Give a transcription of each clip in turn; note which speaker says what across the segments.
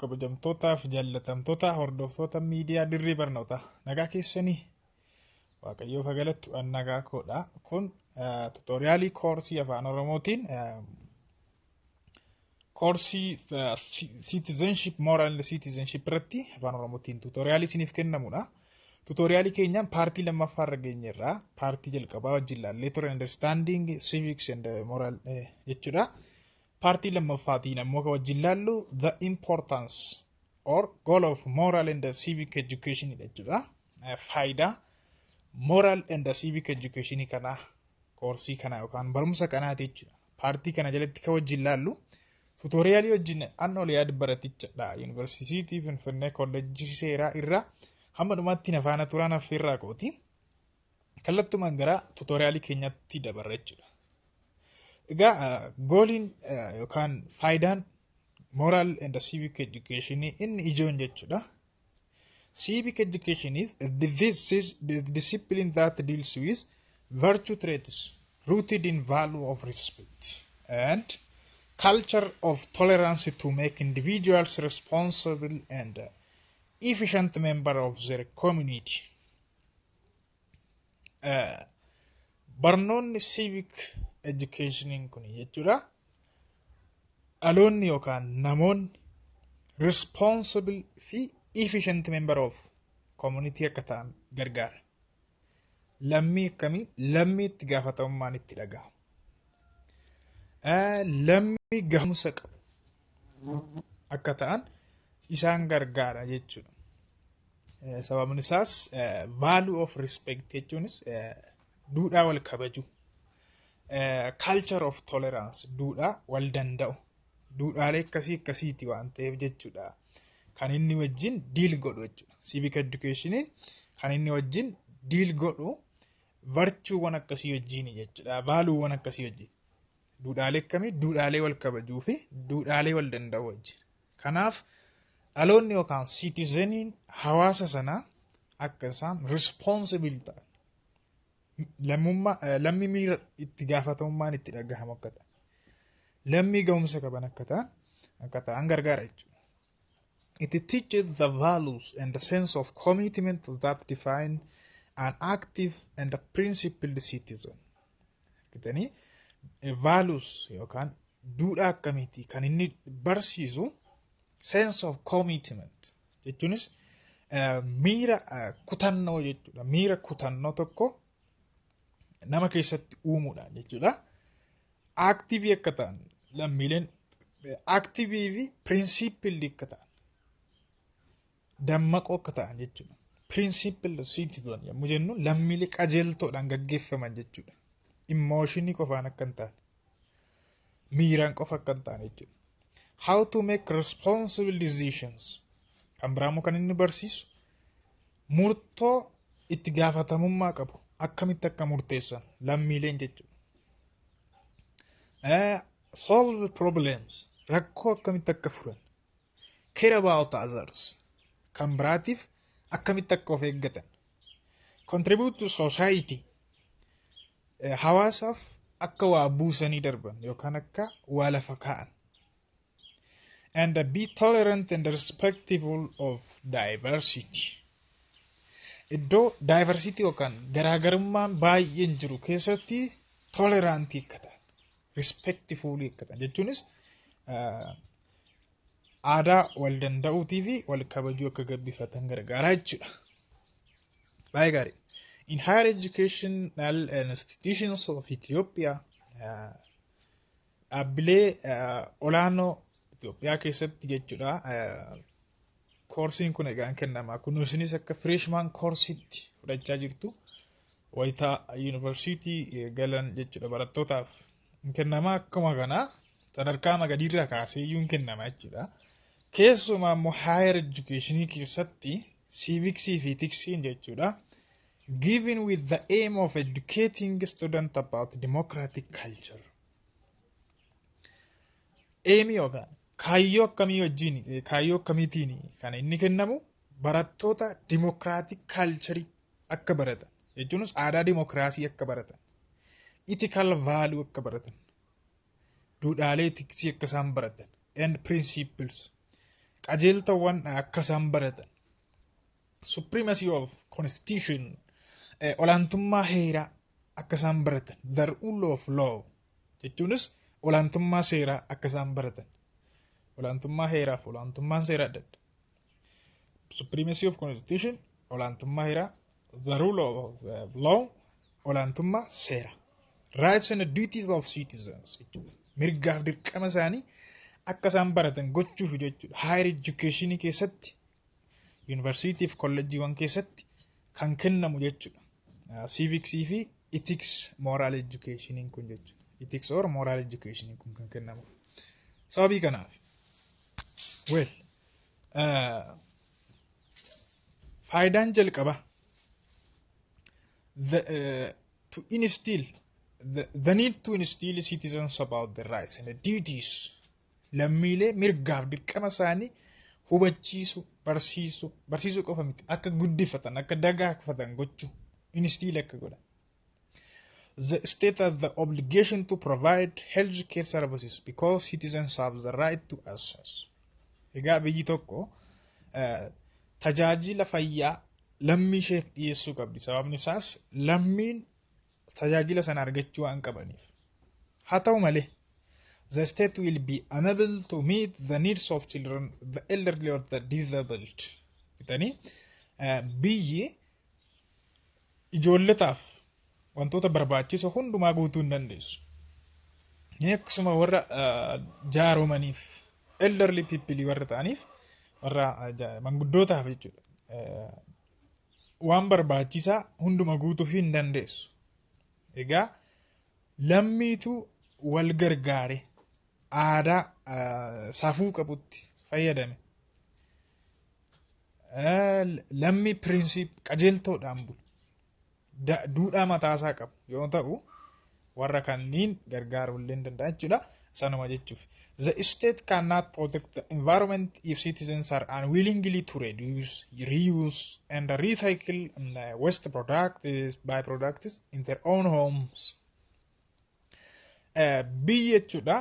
Speaker 1: Kabajamtootaa fi jaallatamtoota hordoftoota miidiyaa Dirree Barnootaa, nagaa keessanii? Waaqayyoof galattu, an nagaa koodha. Kun tutorialii koorsii Afaan Oromootiin koorsii citizenship, moral citizenship irratti Afaan Oromootiin tutorialii isiniif kennamudha. Tutorialii keenyaan partii lammaffaa irra geenyerra. Partii jalqabaa wajjin ilaallee ture, understanding civics and moral jechuudha. Partii lammaffaatiin ammoo kan wajjin ilaallu the importance or goal of moral and civic education jechuudha. Faayidaa moral and civic education kana, koorsii kana yookaan barumsa kanaati jechuudha. Partii kana jalatti kan wajjin ilaallu tutorialii wajjin an Oliyaad baratichadha. Yuunivarsiitii Finfinnee, Kolleejjii Seeraa irraa. Hamma dhumaatti na faana turaan affeerraa kooti. Kallattumaan gara tutorialii keenyatti dabarra jechuudha. Egaa goaliin yookaan faayidaan moral and civic education inni ijoon jechuudha. Civic education is the discipline that deals with virtue traits rooted in value of respect and culture of tolerance to make individuals responsible and efficient member of their community. Barnoonni civic education kun jechuudha. Dhaloonni yookaan namoonni responsible fi efficient member of community akka ta'an gargaara. Lammii akkamii? Lammii itti gaafatamummaan itti dhaga'amu. Lammii gahumsa qabu akka ta'an isaan gargaara jechuudha. Sababni isaas value of respect jechuunis duudhaa wal kabaju, culture of tolerance, duudhaa wal danda'u, duudhaalee akkasii akkasiiti waan ta'eef jechuudha. Kan inni wajjin deal godhu jechuudha. Civic education kan inni wajjin deal godhu virtuewwan akkasii wajjin jechuudha. Valuewwan akkasii wajjin. Duudhaalee akkamii? Duudhaalee wal kabajuu fi duudhaalee wal danda'u wajjin. Kanaaf dhaloonni yookaan citizeniin hawaasa sanaa akka isaan responsible ta'an, lammummaa, lammii miira itti gaafatamummaan itti dhagahamu akka ta'an, lammii gahumsa qaban akka ta'an gargaara jechuudha. It teaches the values and the sense of commitment that define an active and a principled citizen. Argitanii, values yookaan duudhaa akkamiiti kan inni barsiisu? Sense of commitment jechuunis miira kutannoo jechuudha. Miira kutannoo tokko nama keessatti uumuudhaan jechuudha. Active akka ta'an, lammiileen active fi principled akka ta'an, dammaqoo akka ta'an jechuudha. Principled citizen yommuu jennu lammiilee qajeeltoodhaan gaggeeffaman jechuudha. Emotionii qofaan akka hin taane, miiraan qofa akka hin taane jechuudha. How to make responsible decisions. Kan biraammoo kan inni barsiisu murtoo itti gaafatamummaa qabu akkamitti akka murteessan lammiileen jechuudha. Solve problems, rakkoo akkamitti akka furan, care about others, kan biraatiif akkamitti akka of eeggatan, contribute to society, hawaasaaf akka waa buusanii darban yookaan akka waa lafa kaa'an, and be tolerant and respectful of diversity. Iddoo diversity yookaan garaagarummaan baay'een jiru keessatti tolerantii akka ta'an, respectful akka ta'an jechuunis aadaa wal danda'uutii fi wal kabajuu akka gabbifatan gargaara jechuudha. Baay'ee gaarii. In higher educational institutions of Ethiopia, dhaabbilee olaanoo Itoophiyaa keessatti jechuudha. Koorsiin kun egaa kennama. Kun isinis akka freshman koorsiitti fudhachaa jirtu. Wayitaa yuunivarsiitii galan jechuudha, barattootaaf kennama. Akkuma kanaa sadarkaa gadiirraa kaasee iyyuu kennama jechuudha. Keessumaa immoo higher educationii keessatti civicsii fi ethicsiin jechuudha. Given with the aim of educating student about democratic culture. Aimii yookaan kaayyoo akkamii wajjin, kaayyoo akkamiitiin kan inni kennamu? Barattoota democratic culture akka baratan jechuunis aadaa dimokiraasii akka baratan, ethical value akka baratan, duudhaalee ethicsii akka isaan baratan, and principles, Qajeeltawwan akka isaan baratan. Supremacy of constitution, olaantummaa heeraa akka isaan baratan. The rule of law jechuunis olaantummaa seeraa akka isaan baratan. Olaantummaa heeraaf olaantummaan seeraa adda adda. Supremacy of constitution, olaantummaa heeraa, the rule of law, olaantummaa seeraa. Rights and duties of citizens jechuudha. Mirgaaf dirqama isaanii akka isaan baratan gochuuf jechuudha. Higher education keessatti, yuunivarsiitii fi kolleejjiiwwan keessatti kan kennamu jechuudha. Civics fi ethics, moral education kun jechuudha. Ethics or moral education kun kan kennamu. Sababii kanaaf. Well, faayidaan jalqaba to instill the need to instill citizens about the rights and the duties, lammiilee mirgaaf dirqama isaanii hubachiisu, barsiisu, barsiisuu qofa miti, akka guddifatan, akka dagaagfatan gochuu, instill akka godhan. The state has the obligation to provide health care services because citizens have the right to access. Egaa biyyi tokko tajaajila fayyaa lammii isheef dhiyeessuu qabdi. Sababni isaas lammiin tajaajila sana argachuu waan qabaniif. Haa ta'u malee, the state will be unable to meet the needs of children, the elderly or the disabled. Bitanii biyyi ijoollotaaf wantoota barbaachisoo hundumaa guutuu hin dandeessu. Akkasuma warra jaaromaniif, elderly people warra ta'aniif, warra manguddootaaf jechuudha. Waan barbaachisaa hunduma guutuu hin dandeessu. Egaa lammiitu wal gargaare aadaa safuu qabutti fayyadame. Lammii principle qajeeltoodhaan bulu. Duudhaa mataasaa qabu yoo ta'u, warra kanniin gargaaruu illee hin danda'a jechuudha. Sanuma jechuuf. The state cannot protect the environment if citizens are unwillingly to reduce, reuse and recycle waste products, byproducts in their own homes. Biyyi jechuudha.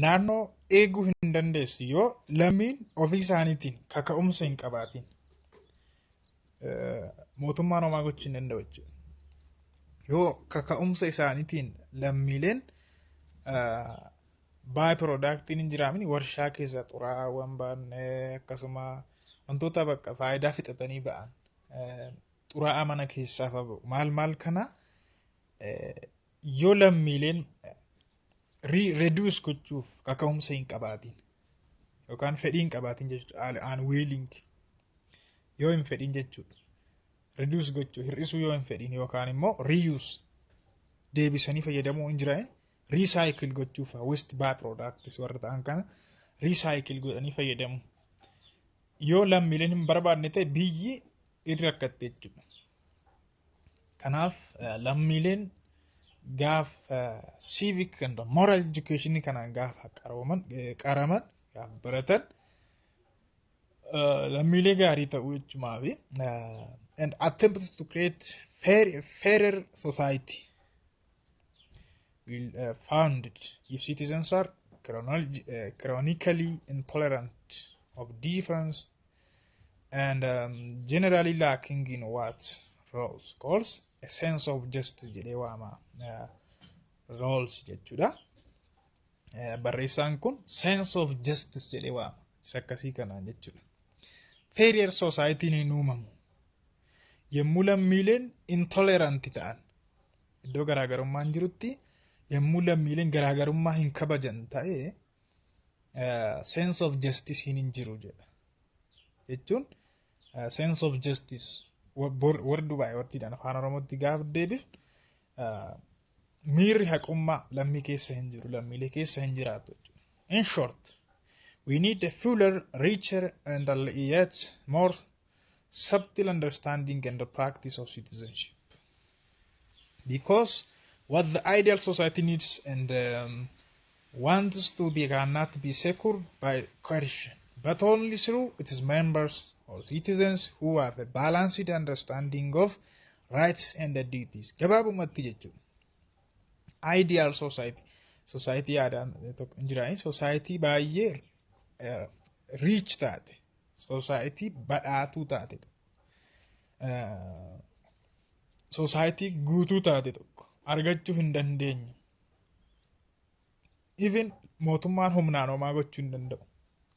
Speaker 1: Naannoo eeguu hin dandeessu yoo lammiin ofii isaaniitiin kaka'umsa hin qabaatin. Mootummaan homaa gochuu hin danda'u jechuudha. Yoo kaka'umsa isaaniitiin lammiileen by productiin hin jiraamin, warshaa keessa xuraawwan ba'an, akkasuma wantoota bakka faayidaa fixatanii ba'an, xuraa'aa mana keessaa fa ba'u, maal maal kana yoo lammiileen reduce gochuuf kaka'umsa hin qabaatin yookaan fedhii hin qabaatin jechuudha, unwilling yoo hin fedhin jechuudha. Reduce gochuu, hir'isuu yoo hin fedhin, yookaan immoo reuse, deebisanii fayyadamuu hin jiraatin, recycle gochuuf, waste by products warra ta'an kana recycle godhanii fayyadamu. Yoo lammiileen hin barbaadne ta'e, biyyi irra rakkatte jechuudha. Kanaaf lammiileen gaaf civic and moral education kanaan gaafa qarooman, qaraman, gaafa baratan, lammiilee gaarii ta'uu jechumaa fi and attempt to create fairer society will founded if citizens are chronically intolerant of difference and generally lacking in what Rawls calls a sense of justice jedhee waama Rawls jechuudha. Barreessaan kun sense of justice jedhee waama. Isa akkasii kanaan jechuudha. Fairer society hin uumamu. Yommuu lammiileen intolerant ta'an, iddoo garaagarummaan jirutti yommuu lammiileen garaagarummaa hin kabajan ta'e, sense of justice hin jiru jedha. Jechuun sense of justice warri baay'ee wardiidhaan afaan Oromootti gaaf deebifnu, miirri haqummaa lammii keessa hin jiru, lammiilee keessa hin jiraatu jechuudha. In short, we need a fuller, richer and yet more subtle understanding and the practice of citizenship. Because what the ideal society needs and wants to be cannot be secured by coercion, but only through its members or citizens who have a balanced understanding of rights and duties. Gabaabumatti jechuudha. Ideal society. Society yaadaan tokko hin jiraani. Society baay'ee rich taate, society badhaatuu taate tokko, society guutuu taate tokko argachuu hin dandeenyu. Even mootummaan humnaan homaa gochuu hin danda'u.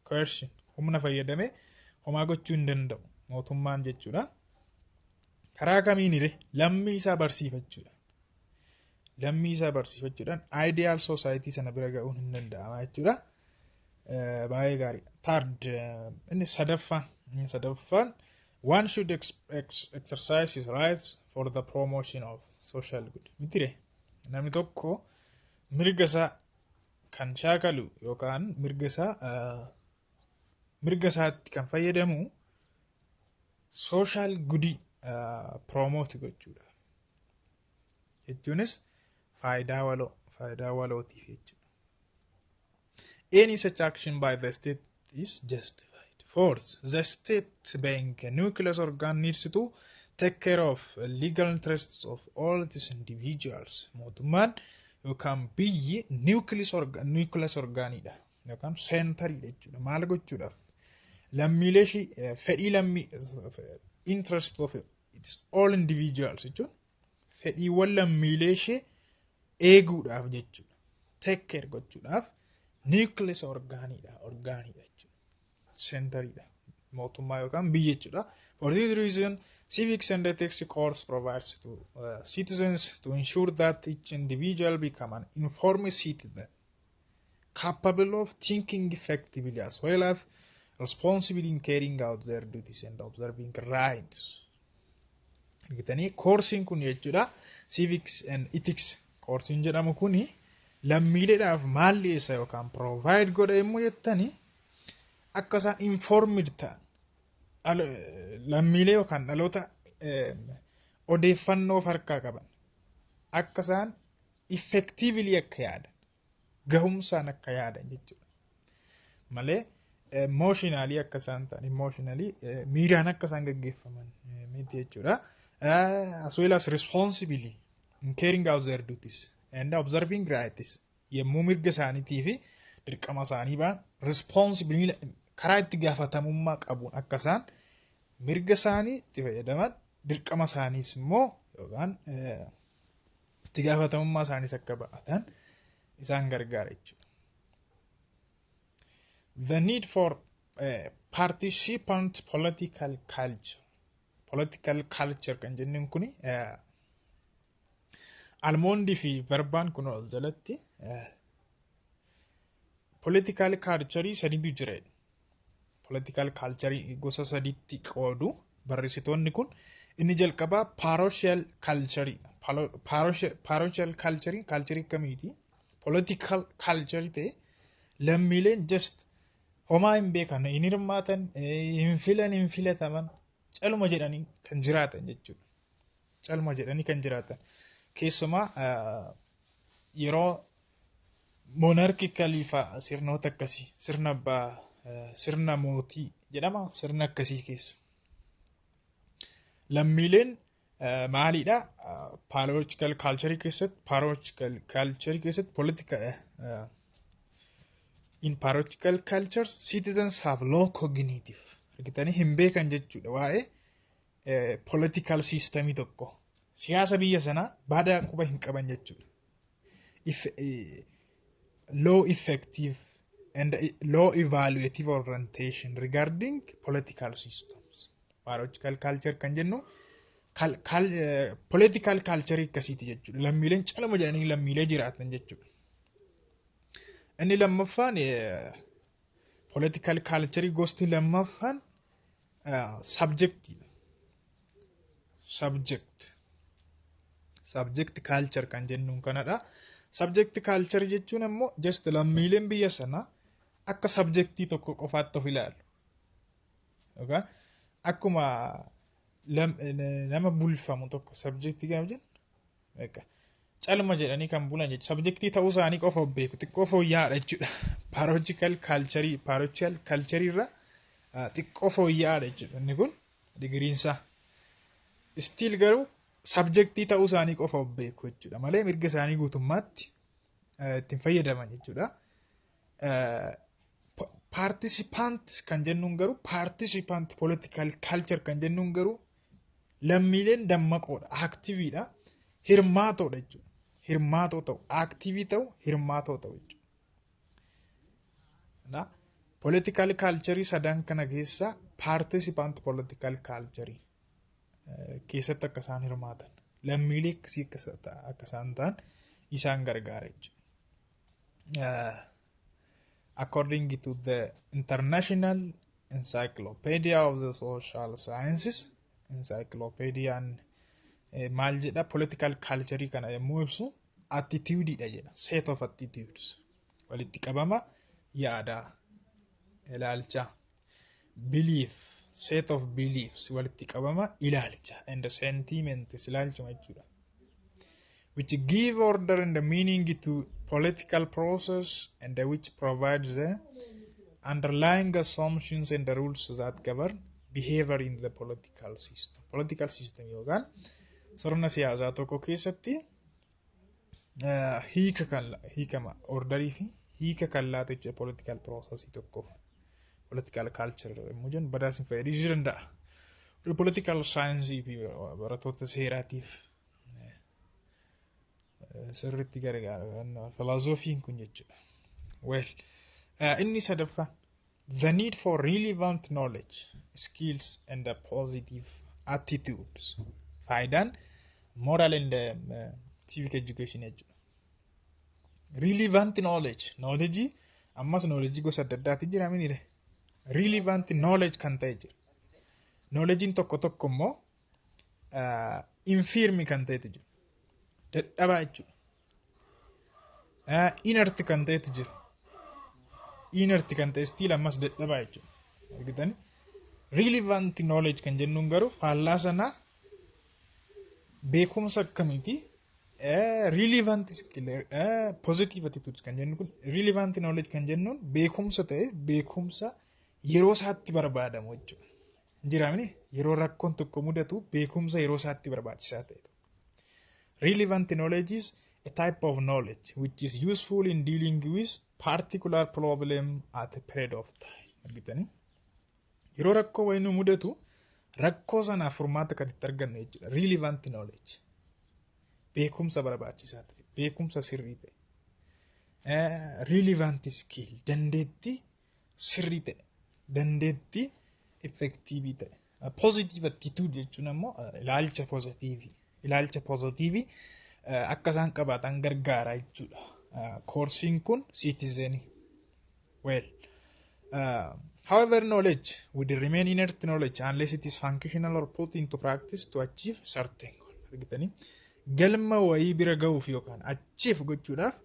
Speaker 1: Coercion, humna fayyadamee homaa gochuu hin danda'u mootummaan jechuudha. Karaa kamiin? Lammii isaa barsiifachuudha. Lammii isaa barsiifachuudhaan ideal society sana bira ga'uun hin danda'ama jechuudha. Baay'ee gaariidha. Third, inni sadaffaan one should ex ex exercise his rights for the promotion of social good. Mitire, namni tokko mirga isaa kan shaakalu yookaan mirga isaatti kan fayyadamu social goodii promote gochuudha. Jechuunis faayidaa walootiif jechuudha. Any such action by the state is justified. Fourth, the state, being a nucleus organ, needs to take care of legal interests of all its individuals. Mootummaan yookaan biyyi nucleus organidha yookaan centeriidha jechuudha. Maal gochuudhaaf? Lammiilee ishii fedhii lammii, interest of its all individuals jechuun fedhiiwwan lammiilee ishee eeguudhaaf jechuudha. Take care gochuudhaaf nucleus organidha jechuudha. Centeriidha. Mootummaa yookaan biyya jechuudha. For this reason, civics and ethics course provides to citizens to ensure that each individual become an informed citizen capable of thinking effectively as well as responsibly in carrying out their duties and observing rights. Argitanii, koorsiin kun jechuudha, civics and ethics koorsiin jedhamu kuni lammiileedhaaf maal dhiyeessa yookaan provide godha yommuu jettani, akka isaan informed ta'an, lammiilee yookaan dhaloota odeeffannoo of harkaa qaban, akka isaan effectively akka yaadan, gahumsaan akka yaadan jechuudha. Malee emotionally akka isaan ta'an, emotionally miiraan akka isaan gaggeeffaman miti jechuudha. As well as responsibly in carrying out their duties and observing rights, yommuu mirga isaaniitii fi dirqama isaanii ba'an responsibly, karaa itti gaafatamummaa qabuun akka isaan mirga isaanii itti fayyadaman, dirqama isaaniis immoo yookaan itti gaafatamummaa isaaniis akka ba'atan isaan gargaara jechuudha. The need for participant political culture. Political culture kan jennuun kuni Almondii fi Verbaan kun ol jalatti political culture sadiitu jira. Political culture gosa sadiitti qoodu barreessitoonni kun. Inni jalqabaa parochial culture. Parochial culture culture akkamiiti? Political culture ta'e lammiileen just homaa hin beekan, hin hirmaatan, hin filan, hin filataman, caluma jedhanii kan jiraatan jechuudha. Caluma jedhanii kan jiraatan. Keessumaa yeroo monarchicalii fa'a, sirnoota akkasii, sirna abbaa, sirna mootii jedhama, sirna akkasii keessa. Lammiileen maalidha? Parochial culture keessatti political in parochial cultures citizens have low cognitive, argitanii, hin beekan jechuudha waa'ee political systemii tokko, siyaasa biyya sanaa badaa quba hin qaban jechuudha. Low effective and low evaluative orientation regarding political systems. Parochial culture kan jennu political culture akkasiiti jechuudha. Lammiileen calama jedhanii lammiilee jiraatan jechuudha. Inni lammaffaan, political culture gosti lammaffaan, subject subject subject culture kan jennuun kanadha. Subject culture jechuun immoo just lammiileen biyya sanaa akka subjectii tokko qofaatti of ilaalu. Yookaan akkuma nama bulfamu tokko, subjectii kan jennu calma jedhanii kan bulan jechuudha. Subjectii ta'uu isaanii qofa of beeku, xiqqoo fooyya'aadha jechuudha. Parochial culture irra xiqqoo fooyya'aadha jechuudha. Inni kun digiriinsaa. Still garuu subjectii ta'uu isaanii qofa of beeku jechuudha malee mirga isaanii guutummaatti Ittiin fayyadaman jechuudha. Participant kan jennuun garuu, participant political culture kan jennuun garuu, lammiileen dammaqoodha, activeiidha, hirmaatoodha jechuudha. Hirmaatoo ta'u, active ta'u, hirmaatoo ta'u jechuudha. Political culture sadan kana keessa participant political culture keessatti akka isaan hirmaatan, lammiilee akkasii akka isaan ta'an isaan gargaara jechuudha. According to the International Encyclopedia of the Social Sciences, encyclopediaan maal jedha? Political culture kana yommuu ibsu attitude jedha, set of attitudes, walitti qabama yaadaa, ilaalcha, belief, set of beliefs, walitti qabama ilaalcha, and sentiments, ilaalchuma jechuudha, which give order and meaning to political process and which provides the underlying assumptions and the rules that govern behavior in the political system. Political system yookaan sirna siyaasaa tokko keessatti hiika kan hiikama orderii fi hiika kan laatu jechuudha political process tokkoof. Political culture yommuu jennu badaas hin fayyaduu danda'a. Political science fi barattoota seeraatiif sirriitti gargaara filoozofiin kun jechuudha. Well, inni sadaffaan the need for relevant knowledge, skills and the positive attitudes. Faayidaan moral and civic education jechuudha. Relevant knowledge, knowledge ammas knowledge gosa adda addaati jira minire. Relevant knowledge kan ta'e jira. Knowledgein tokko tokko immoo infirm kan ta'etu jira. Dadhabaa jechuudha. Inert kan ta'etu jira. Inert kan ta'e still ammas dadhabaa jechuudha. Argitani? Relevant knowledge kan jennuun garuu faallaa sanaa beekumsa akkamiiti? Relevant skill, positive attitudes kan jennu kun, relevant knowledge kan jennuun beekumsa ta'e beekumsa yeroo isaatti barbaadamu jechuudha. Jiraamni yeroo rakkoon tokko mudatu beekumsa yeroo isaatti barbaachisaa ta'e tokko. Relevant knowledge is a type of knowledge which is useful in dealing with particular problem at a period of time. Argitanii? Yeroo rakkoo wayii nu mudatu rakkoo sanaaf furmaata kan itti argannu jechuudha. Relevant knowledge. Beekumsa barbaachisaa ta'e, beekumsa sirrii ta'e. Relevant skill, dandeettii sirrii ta'e, dandeettii effective ta'e. Positive attitude jechuun ammoo ilaalcha positive, ilaalcha positive akka isaan qabaatan gargaara jechuudha. Koorsiin kun citizen. Well, however, knowledge would remain inert knowledge unless it is functional or put into practice to achieve certain goal. Argitanii, galma wayii bira ga'uuf yookaan achieve gochuudhaaf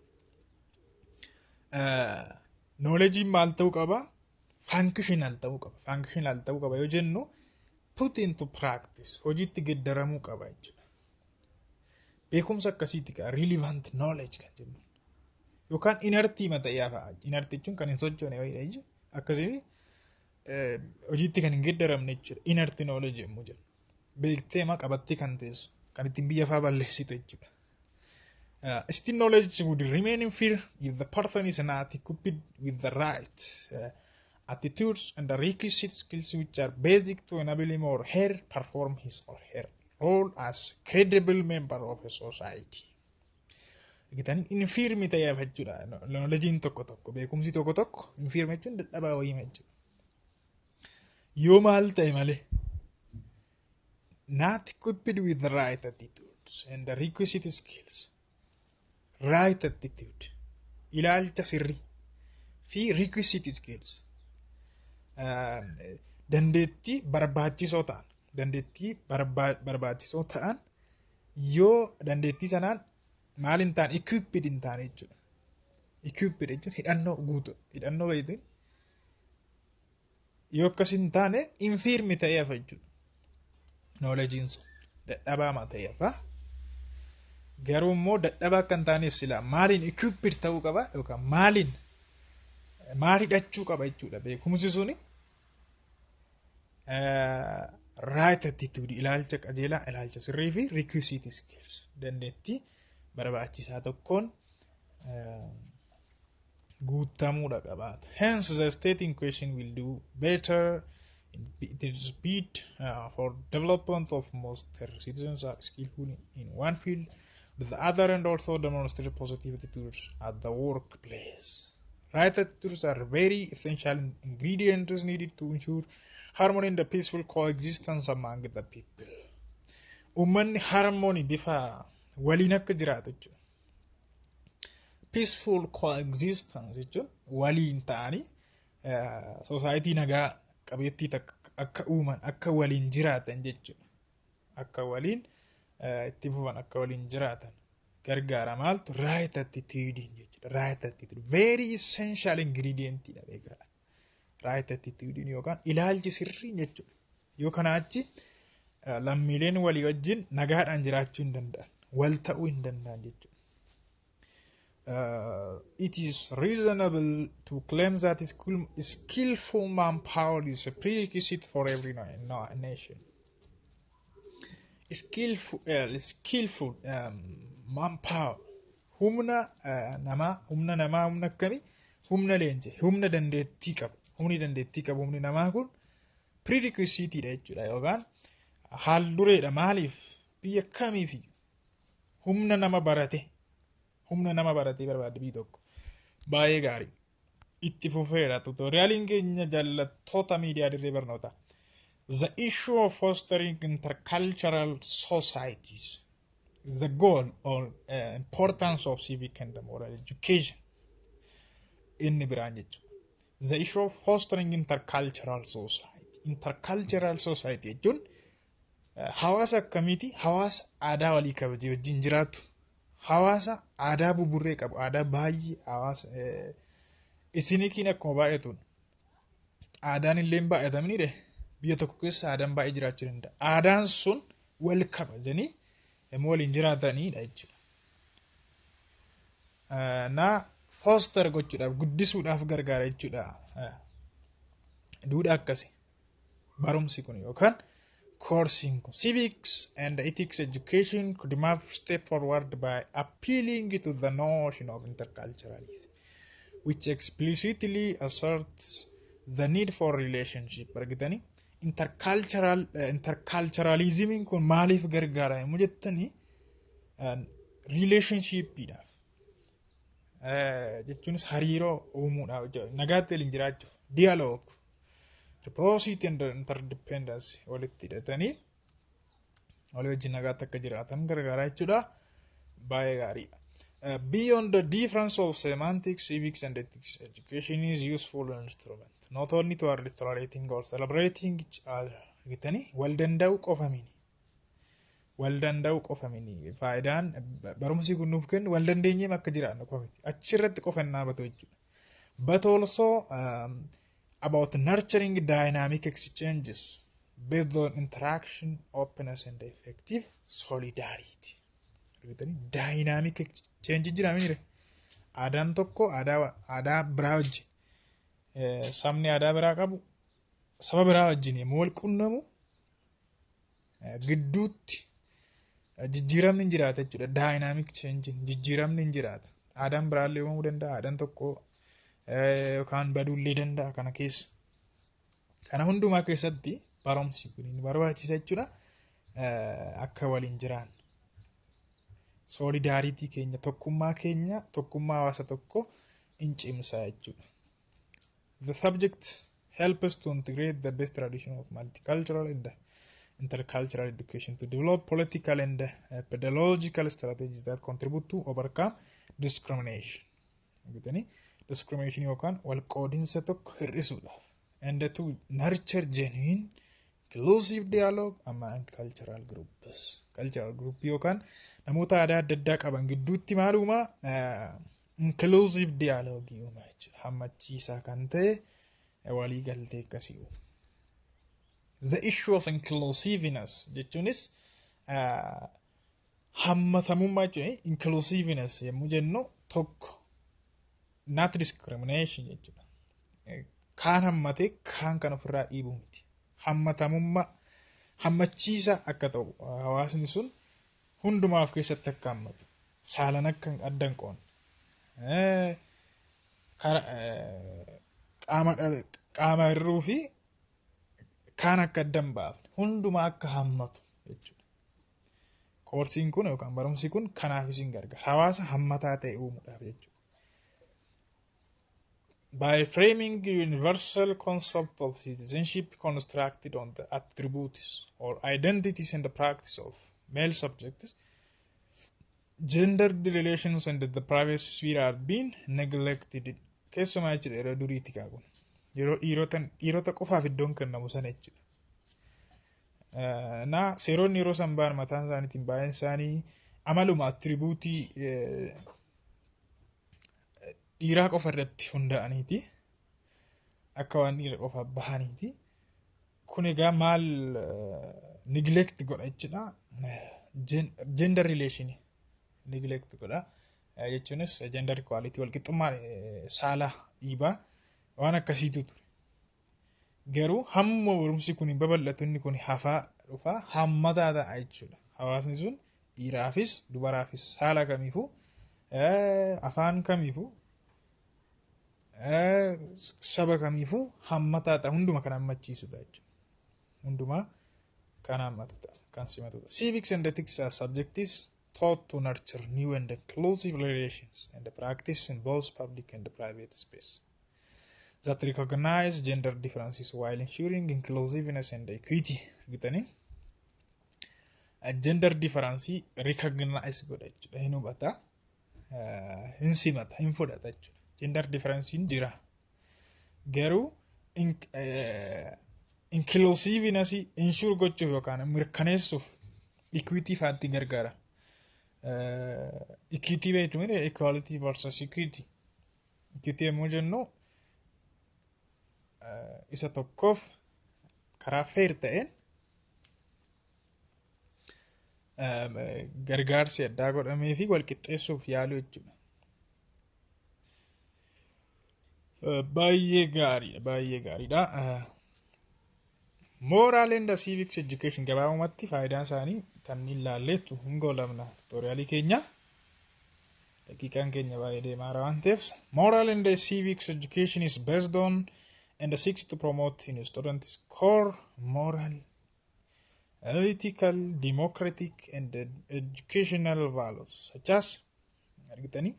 Speaker 1: knowledgein maal ta'uu qaba? Functional ta'uu qaba. Functional ta'uu qaba yoo jennu put into practice, hojiitti geeddaramuu qaba jechuudha. Beekumsa akkasiiti ka relevant knowledge kan jennu. Yookaan inertii mata'ee fa'a. Inertii jechuun kan hin sochoone wayiidha jechuudha. Akkasii hojiitti kan hin geeddaramne jechuudha. Inert knowledge yommuu jennu. Beektee ma qabattee kan teessu, kan ittiin biyya fa'aa balleessitu jechuudha. Still, knowledge would remain infirm if the person is not equipped with the right attitudes and the requisite skills which are basic to enable him or her perform his or her role as credible member of a society. Argitan, infirm ta'ee jechuudha. Knowledgein tokko tokko, beekumsi tokko tokko infirm jechuun dadhabaa wayii jechuudha. Yoo maal ta'e malee, not equipped with the right attitudes and the requisite skills. Right attitude, ilaalcha sirrii, fi requisite skills, dandeettii barbaachisoo ta'an, dandeettii barbaachisoo ta'an yoo dandeettii sanaan maal hin taane, equipped hin taane jechuudha. Equipped jechuun hidhannoo guutuu, hidhannoo wayitiin yoo akkas hin taane infirm ta'ee hafa jechuudha. Knowledgein sun dadhabaa ta'ee hafa. Garuu immoo dadhabaa akka hin taaneef silaa maaliin equipped ta'uu qaba yookaan maaliin maal hidhachuu qaba jechuudha beekumsi suni? Right attitude, ilaalcha qajeelaa, ilaalcha sirrii, fi requisite skills, dandeettii barbaachisaa tokkoon Guutamuudha qabaata. Hence, the state in question will do better in its bid for development of most their citizens are skillful in one field, with the other, and also demonstrate positive attitudes at the workplace. Right attitudes are very essential ingredients needed to ensure harmony and the peaceful coexistence among the people. Uummanni harmony, bifa waliin akka jiraatu jechuudha. Peaceful coexistence jechuun waliin ta'anii society nagaa qabeettii akka uuman, akka waliin jiraatan jechuudha. Akka waliin itti fufan, akka waliin jiraatan gargaara. Maaltu? Right attitude jechuudha. Right attitude very essential ingredient dha, beekaadha. Right attitude yookaan ilaalchi sirrii jechuudha. Yoo kana achi lammiileen walii wajjin nagaadhaan jiraachuu hin danda'an, wal ta'uu hin danda'an jechuudha. It is reasonable to claim that skillful manpower is a prerequisite for every nation. Skillful manpower, humna namaa, humna namaa, humna akkamii? Humna leenje, humna dandeettii qabu. Humni dandeettii qabu, humni namaa kun prerequisite dha jechuudha, yookaan haal dureedha. Maaliif? Biyya kamiif humna nama barate, humna nama baratee barbaadde biyyi tokko. Baay'ee gaarii. Itti fufeera tutorialiin keenya, jaallattoota miidiyaa Dirree Barnootaa. The issue of fostering intercultural societies, the goal or importance of civic and moral education inni biraan jechuudha. The issue of fostering intercultural society. Intercultural society jechuun hawaasa akkamiiti? Hawaasa aadaa walii kabajee wajjin jiraatu. Hawaasa aadaa buburree qabu, aadaa baay'ee, hawaasa ethniciin akkuma baay'atuun aadaan illee baay'atamni biyya tokko keessa aadaan baay'ee jiraachuu danda'a. Aadaan sun wal kabajanii yommuu waliin jiraatanidha jechuudha. Na foster gochuudhaaf, guddisuudhaaf gargaara jechuudha. Duudhaa akkasii barumsi kun yookaan courseiin kun, civics and ethics education, could move step forward by appealing to the notion of interculturalism, which explicitly asserts the need for relationship. Argitanii, interculturalismiin kun maaliif gargaara yommuu jettanii, relationshipiidhaaf jechuunis hariiroo uumuudhaaf, nagaatti waliin jiraachuuf, dialogue, reciprocity and interdependence walitti hidhatanii walii wajjin nagaatti akka jiraatan gargaara jechuudha. Baay'ee gaariidha. Beyond the difference of semantics, civics and ethics education is useful instrument not only to tolerating or celebrating each other. Argitanii, wal danda'uu qofa mini. Wal danda'uu qofa mini. Faayidaan barumsi kun nuuf kennu wal dandeenyeem akka jiraannu qofa miti. Achirratti qofa hin dhaabatu jechuudha. But also about nurturing dynamic exchanges based on interaction, openness and effective solidarity. Argitanii, dynamic exchange jira mire. Aadaan tokko aadaa biraa wajjin, sabni aadaa biraa qabu saba biraa wajjin yommuu wal quunnamu gidduutti jijjiiramni hin jiraata jechuudha. Dynamic change, jijjiiramni hin jiraata. Aadaan biraallee uumamuu danda'a. Aadaan tokko yookaan baduullee danda'a kana keessa. Kana hundumaa keessatti barumsi kun ni barbaachisa jechuudha. Akka waliin jiraannu. Solidarity keenya, tokkummaa keenya, tokkummaa hawaasa tokko in cimsa jechuudha. The subject helps to integrate the best tradition of multicultural and intercultural education to develop political and pedagogical strategies that contribute to overcome discrimination. Argitanii, discrimination yookaan wal qoodinsa tokko hir'isuudhaaf and to nurture genuine inclusive dialogue among cultural groups. Cultural group yookaan namoota aadaa adda addaa qaban gidduutti maal uumaa? Inclusive dialogue uumaa jechuudha. Hammachiisaa kan ta'e walii galtee akkasii uuma. The issue of inclusiveness jechuunis hammatamummaa jechuudha. Inclusiveness yommuu jennu tokko not discrimination jechuudha. Kaan hammatee kaan kan ofirraa dhiibu miti. Hammatamummaa, hammachiisa akka ta'u, hawaasni sun hundumaa of keessatti akka hammatu, saalan akka adda hin qoonne. Qaama hir'uu fi kaan akka adda hin baafne, hundumaa akka hammatu jechuudha. Koorsiin kun yookaan barumsi kun kanaaf isin gargaara. Hawaasa hammataa ta'e uumuudhaaf jechuudha. By framing the universal concept of citizenship constructed on the attributes or identities and the practice of male subjects, gendered relations and the private sphere are being neglected. Keessumaa jechuudha, yeroo duriitti kun. Yeroo dhiirota qofaaf iddoon kennamu sana jechuudha. Na seeronni yeroo san ba'an mataan isaaniitiin baay'een isaanii amaluma attribute dhiiraa qofa irratti hundaa'aniiti. Akka waan dhiira qofaaf bahaniiti. Kun egaa maal neglect godha jechuudha? Gender relation neglect godha. Jechuunis gender equality, walqixxummaa saala dhiibaa waan akkasiitu ture. Garuu hamma barumsi kun hin babal'atu, inni kun hafaa dhufaa hammataa ta'a jechuudha. Hawaasni sun dhiiraafis dubaraafis, saala kamiifuu, afaan kamiifuu, saba kamiifuu hammataa ta'a, hunduma kan hammachiisudha jechuudha. Hundumaa kan hammatu ta'a, kan simatu ta'a. Civics and ethics are subjects taught to nurture new and inclusive relations and practice in both public and private space that recognize gender differences while ensuring inclusiveness and equity. Argitanii, gender difference recognize godha jechuudha. Hin hubata, hin simata, hin fudhata jechuudha. Gender difference jira. Garuu inclusiveness ensure gochuuf yookaan mirkaneessuuf equity faatti gargaara. Equity beektu, equality versus equity. Equity yommuu jennu, isa tokkoof karaa fair ta'een gargaarsi addaa godhamee fi walqixxeessuuf yaaluu jechuudha. Baay'ee gaariidha, baay'ee gaariidha. Moral and civics education gabaabumatti faayidaan isaanii kanneen ilaalleettu hin goolabna tutorialii keenya. Daqiiqaan keenya baay'ee deemaa jira waan ta'eef. Moral and civics education is based on and seeks to promote in students core moral, ethical, democratic and educational values such as, argitanii,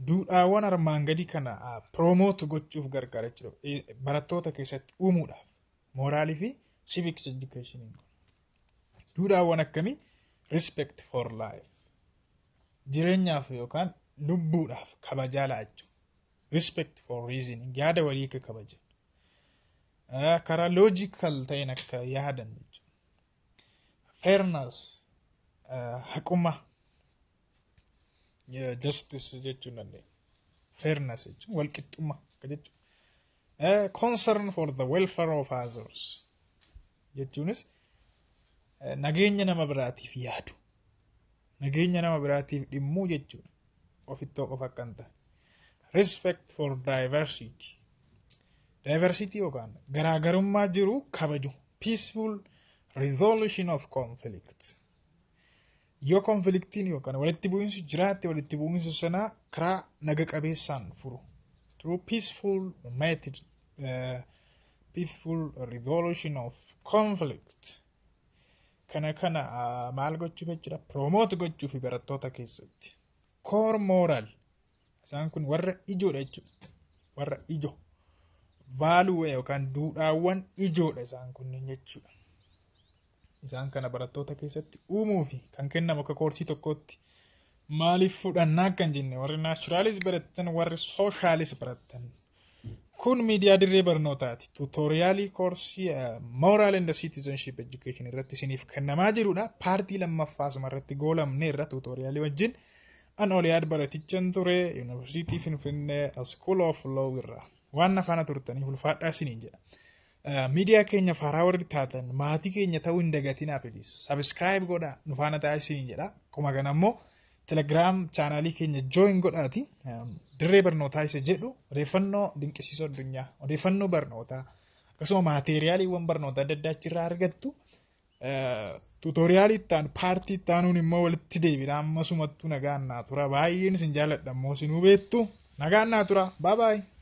Speaker 1: duudhaawwan armaan gadii kana promote gochuuf gargaara jechuudha. Barattoota keessatti uumuudhaaf moralii fi civics education. Duudhaawwan akkamii? Respect for life. Jireenyaaf yookaan lubbuudhaaf kabajaa laachuu. Respect for reasoning, yaada walii akka kabajan. Karaa logical ta'een akka yaadan jechuudha. Fairness, haqummaa, justice jechuu dandeenya. Fairness jechuun walqixxummaa akka jechuudha. Concern for the welfare of others jechuunis nageenya nama biraatiif yaadu. Nageenya nama biraatiif dhimmuu jechuudha. Ofittoo qofa akka hin taane. Respect for diversity. Diversity yookaan garaagarummaa jiru kabaju. Peaceful resolution of conflict. Yoo conflictiin yookaan walitti bu'iinsi jiraate, walitti bu'iinsa sanaa karaa naga qabeessaan furu. Through peaceful method, peaceful resolution of conflict. Kana maal gochuuf jechuudha? Promote gochuuf barattoota keessatti. Core moral. Isaan kun warra ijoodha jechuudha. Warra ijoo. Value yookaan duudhaawwan ijoodha isaan kunneen jechuudha. Isaan kana barattoota keessatti uumuu fi kan kennamu akka koorsii tokkootti. Maaliif fudhannaa kan jenne, warri naturalis barattan, warri socialis barattan. Kun miidiyaa dirree barnootaati. Tutorialii koorsii Moral and Citizenship Education irratti isiniif kennamaa jirudha. Partii lammaffaa asuma irratti goolamneerra tutorialii wajjin. An Oliyaad Baratichan ture, Yuunivarsiitii Finfinnee, School of Law irraa. Waan afaana turtaniif ulfaadhaa isiniin jedha. Miidiyaa keenya faaraa warri taatan maatii keenya ta'uu hin dagatinaa, please. Subscribe godhaa, nu faana ta'aa isiniin jedha. Akkuma kana immoo Telegram channelii keenya join godhaati. Dirree barnootaa isa jedhu, odeeffannoo dinqisiisoo addunyaa, odeeffannoo barnootaa, akkasuma materialiiwwan barnootaa adda addaa achirraa argattu. Tutorialii itti aanu, partii itti aanuun immoo walitti deebina. Ammasumattuu nagaan naa tura. Baay'een isin jaalladha immoo isinuu beektu. Nagaan naa tura. Bye bye.